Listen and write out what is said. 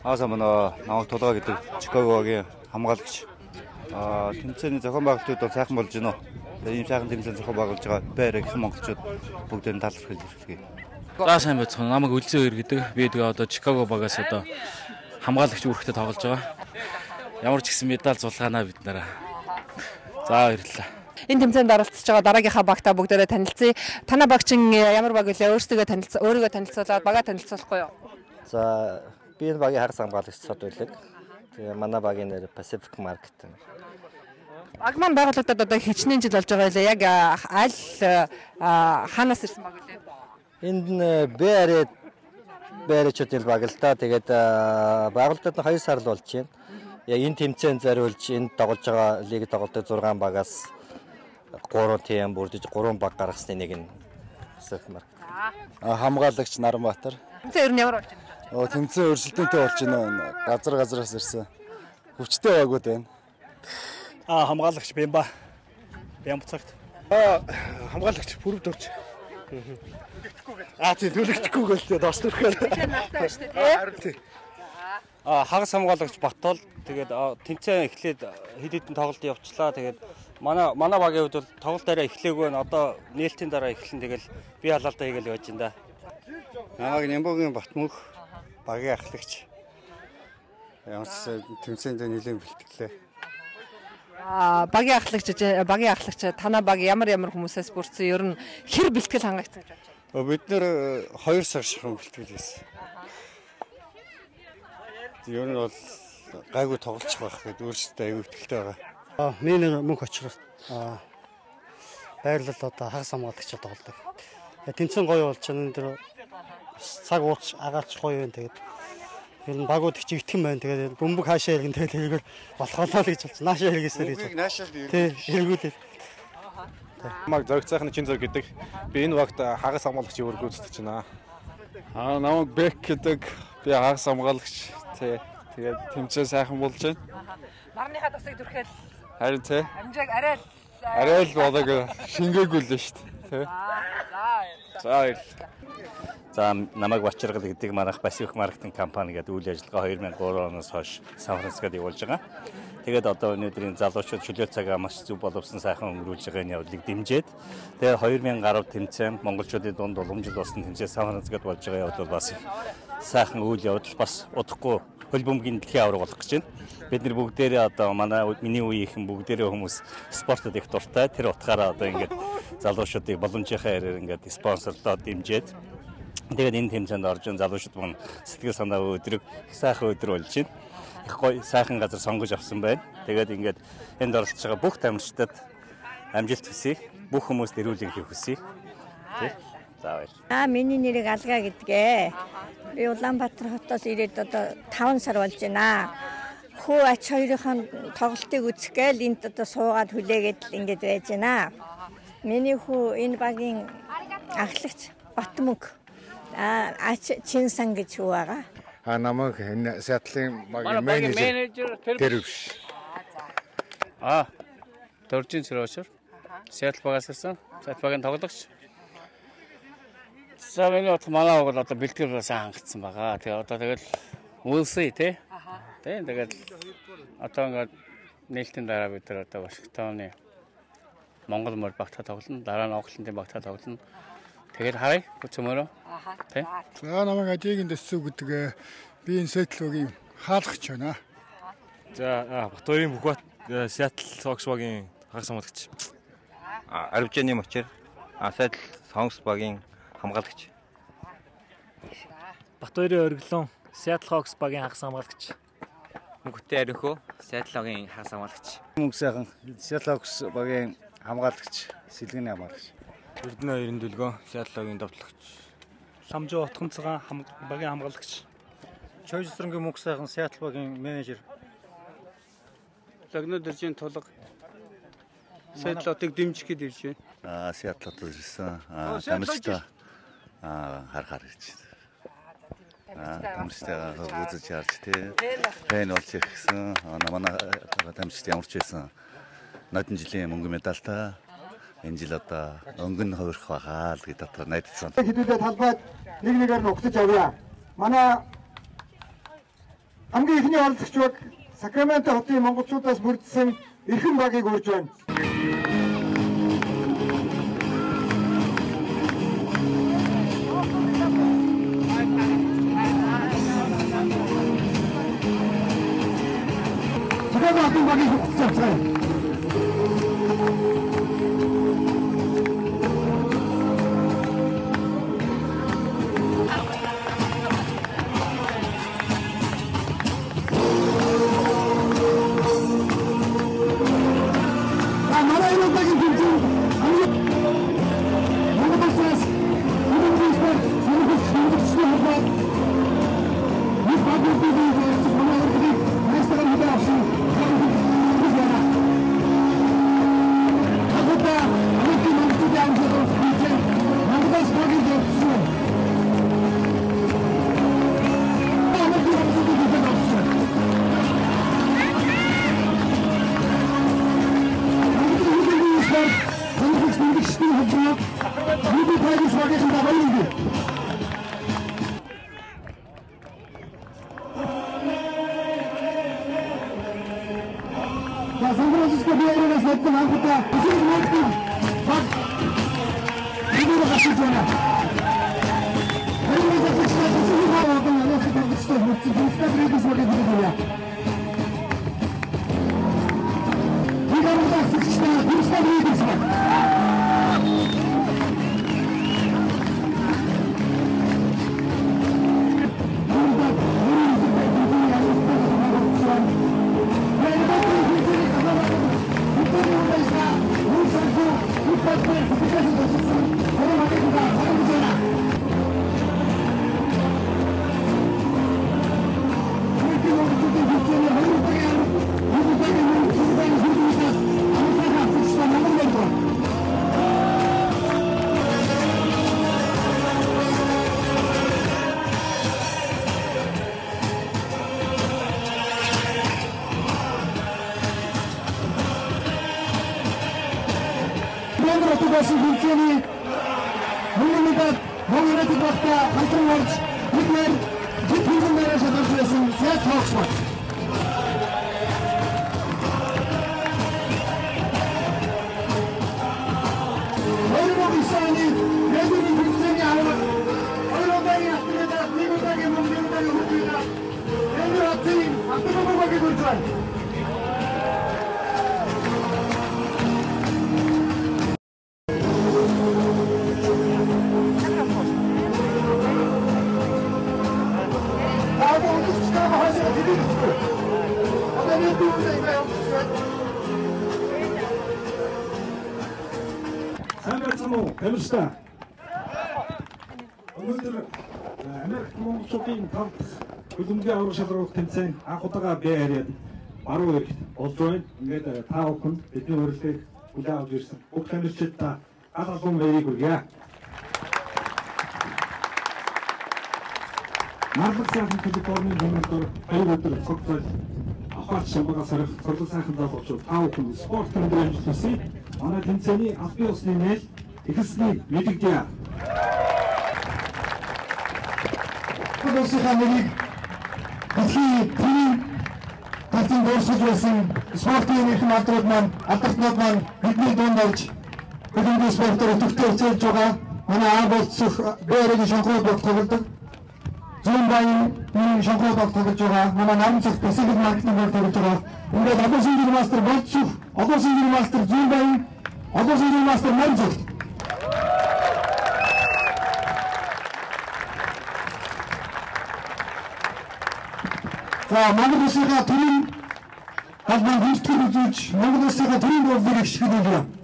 Аа манай намайг Тулгаа гэдэг Чикагогийн хамгаалагч. Тэмцээний зохион байгуулалтууд бол сайхан болж байна. Тэгээ ийм сайхан тэмцээн зохион байгуулж байгаа байр гэх монголчууд бүгдээр нь талархал хэрэглэе. За сайн байцгаана. Намайг Үлзэн хоёр гэдэг. Би тэгээ одоо Чикаго багаас одоо хамгаалагч үүрэгтэй тоглож байгаа. Ямар ч гэсэн медаль зулгаана бид нараа. За баярлалаа. Энэ тэмцээнд оролцож байгаа дараагийнхаа багтаа бүгдээрээ танилцъя. Танай баг чинь ямар баг вэ? Өөрийгөө танилцуулаад багаа танилцуулахгүй юу? За би энэ багийн хагас хамгаалагч Цод Үлэг. Тэгээ манай багийн нэр Pacific Market. Баг маань байгуулагдаад одоо хичнээн жил болж байгаа байлаа. Яг аль хаанаас ирсэн баг вэ? Энд нь Бэ аричуудын баг л да. Тэгээд байгуулагдаад нь 2 сар л болж байна. Яг энэ тэмцээнд зориулж энд тоглож байгаа лиг тоглодог 6 багаас 3 тим бүрдэж 3 баг гаргасны нэг нь Pacific Market. Хамгаалагч Наранбаатар. Тэмцээн ер нь ямар болж байна гэж бодож байна? Тэмцээн өрсөлдөөнтэй болж байна. Газар газараас ирсэн. Хүчтэй багууд байна. Хамгаалагч Бямба. Бямбацагт. Хамгаалагч Пүрв дөрж. Тийм төлөгдөхгүй гэлтэй доош төрхөө. Нартай байна шүү дээ, тий? Хагас хамгаалагч Батол. Тэгээд тэмцээн эхлээд хэд хэдэн тоглолт явуулчлаа. Тэгээд манай багийн хувьд бол тоглолт арай эхлээгүй байна. Одоо нээлтийн дараа эхлэн тэгэл би халаалтаа хийгээл байж энэ да. Намайг Нямбогийн Батмөнх багийн ахлагч. Ямар ч тэмцээнд нэлээд бэлтгэлээ. Багийн ахлагч танай баг ямар хүмүүсээс бүрдсэн, ер нь хэр бэлтгэл хангагдсан гэж бодож байна? Бид нэр 2 сар шахам бэлтгэл хийсэн. Ер нь бол гайгүй тоглолцох байх гэдээ өөрсдөө аягүй итгэлтэй байгаа. Миний нэр Мөнх Очрол. Байрлал одоо хагас хамгаалагч тоглодог. Тэмцээн гоё болж байна. Энэ дэр цаг ууц агаарч гоё байна. Тэгээд ер нь багууд их жигтгэн байна. Тэгээд бөмбөг хаашаа иргэн тэгээд тэргээр болох болоо л гэж болсон. Наашаа эргээсэй гэж. Тий, эргүүлээ. Намайг Зориг сайхны чин зург гэдэг. Би энэ багт хагас хамгаалагч үүрэг гүйцэтгэж байна. Намайг Бек гэдэг. Би хагас хамгаалагч. Тий. Тэгээд тэмцээн сайхан болж байна. Нарныхаа тосыг түрхэл. Харин тий. Амжааг арай л болоог шингээгүй л шүү дээ. Тий. За баярлалаа. За намайг Бачиргал гэдэг манайх Pacific Marketing компани гэдэг үйл ажиллагаа 2003 оноос хойш Сан Францискод явуулж байгаа. Тэгээд одоо өнөөдрийн залуучууд чөлөө цагаа маш зөв боловсон сайхан өнгөрүүлж байгаа энэ явдлыг дэмжиж, тэгээд 2000 гаруй тэмцээн монголчуудын дунд уламжил болсон тэмцээн Сан Францискод болж байгаа явдал бас сайхан үйл явдал бас удахгүй хөл бөмбөгийн дэлхийн аварга болох гэж байна. Бид нар бүгдээрээ одоо манай миний үеийнхэн бүгдээрээ хүмүүс спортод их дуртай. Тэр утгаараа одоо ингээд залуучуудыг боломжийнхаа хэрээр ингээд спонсорлоод дэмжиж, тэгээд энэ тэмцээнд орж ин залуучууд мөн сэтгэл санаа өдрөг их сайхан өдөр болж байна. Их гоё сайхан газар сонгож авсан байна. Тэгээд ингээд энд оролцож байгаа бүх тамирчдад амжилт хүсье. Бүх хүмүүст эрүүл энхийг хүсье. Тэ? За баярлалаа. Миний нэрийг Алга гэдгээ. Би Улаанбаатар хотоос ирээд одоо 5 сар болж байна. Хүү ач хоёрын тоглолтыг үзэх гээл энд одоо суугаад хүлээгээд л ингээд байж байна. Миний хүү энэ багийн ахлагч Батмөнх. Ач Чинсан гэж хүү байгаа. Намайг энэ Сиэтлийн багийн менежер Тэрвш. Дөржин Цэрвашэр. Сиэтл багаас ирсэн. Сиэтл багийн тоглогч. За миний бодох манай баг бол одоо бэлтгэл бас хангагдсан байгаа. Тэгээ одоо тэгэл we'll see тий. Тийм тэгээд одоо ингээд нээлтийн дараа бид нар одоо Вашингтоны Монгол морь багтаа тоглоно. Дараа нь Оклендын багтаа тоглоно. Тэгээд харъя цөмөрөө. Тий. За намайг Ажигийн дэсүү гэдэг. Би энэ Сиэтл багийн хаалгач байна. За Батбаярын Бүхбат Сиэтл Согс багийн хагас хамгаалагч. Арвжаны Мочир Сиэтл Сонгс багийн хамгаалагч. Батбаярын Ориглон Сиэтл Хокс багийн хагас хамгаалагч. Мөнхтэй Ариунхөө Сиэтл багийн хагас хамгаалагч. Мөнх сайхан Сиэтл Хокс багийн хамгаалагч, сэлгэний хамгаалагч. Эрдэнэ хоёрын дүлгөө Сиэтл багийн довтлогч. Ламжуу Отгон цагаан багийн хамгаалагч. Чойжсрангийн мөнх сайхан Сиэтл багийн менежер. Логно дөржийн тулга Сиэтл хотыг дэмжих гээд ирж байна. Сиэтл хотоос ирсэн тамирчтай харахаар ирж байна. Тамирчтайгаа үзэж харж тий. Фэн болж ирсэн. Манай тамирчид ямар ч байсан нодон жилийн мөнгө медальтай энэ жил одоо өнгөн хувирах байхаа л гэж дотор найдсан. Хэдүүлээ талбайд нэг нэгээр нь угтаж авъя. Манай Хамгийн эхний оролцогч баг Сакраменто хотын монголчуудаас бүрдсэн эрхэм багийг урьж байна. Чикаго хотын багийг хүртэж авцгаая. Өнөөдөр Америк монголчуудын 5 дахь хөлбөмбөгийн аварга шалралт тэмцээн анх удаага Бэй Ариад баруун эрэгт болж байна. Ингээд та бүхэнд бидний урилгыг хүлээн авч ирсэн бүх тамирчид та гал алуун баярыг хүргье. Нарлаг сайхан Калифорний өнөөдөр хоёр өдөр цогцол авахч шамбага сарах цоглол сайхан залуучууд та бүхэнд спорт өндөр амжилт хүсье. Манай тэмцээний албан ёсны нээл эхэлснийг мэдэгдэе. Улсынхаа нэрийг дэлхийн төвийн талын дуурсаж байсан спортын эрхэм алдрууд маань, алдартнууд маань бидний дунд орж хөлбөмбөгийн спортоор идэвхтэй хичээлж байгаа. Манай А болцох Б-ийн шонхрууд баг тоглодог. Зүүн баян шонхрууд баг тоглож байгаа. Манай Наран цогт Pacific Marketing баг тоглож байгаа. Ингээд олон улсын мастер болцох, олон улсын мастер Зүүн баян, олон улсын мастер Наран цогт. За Монгол улсынхаа төрийн албан гүйцэтгэх үзүүлж Монгол улсынхаа төрийн бодлогыг шигнэлээ.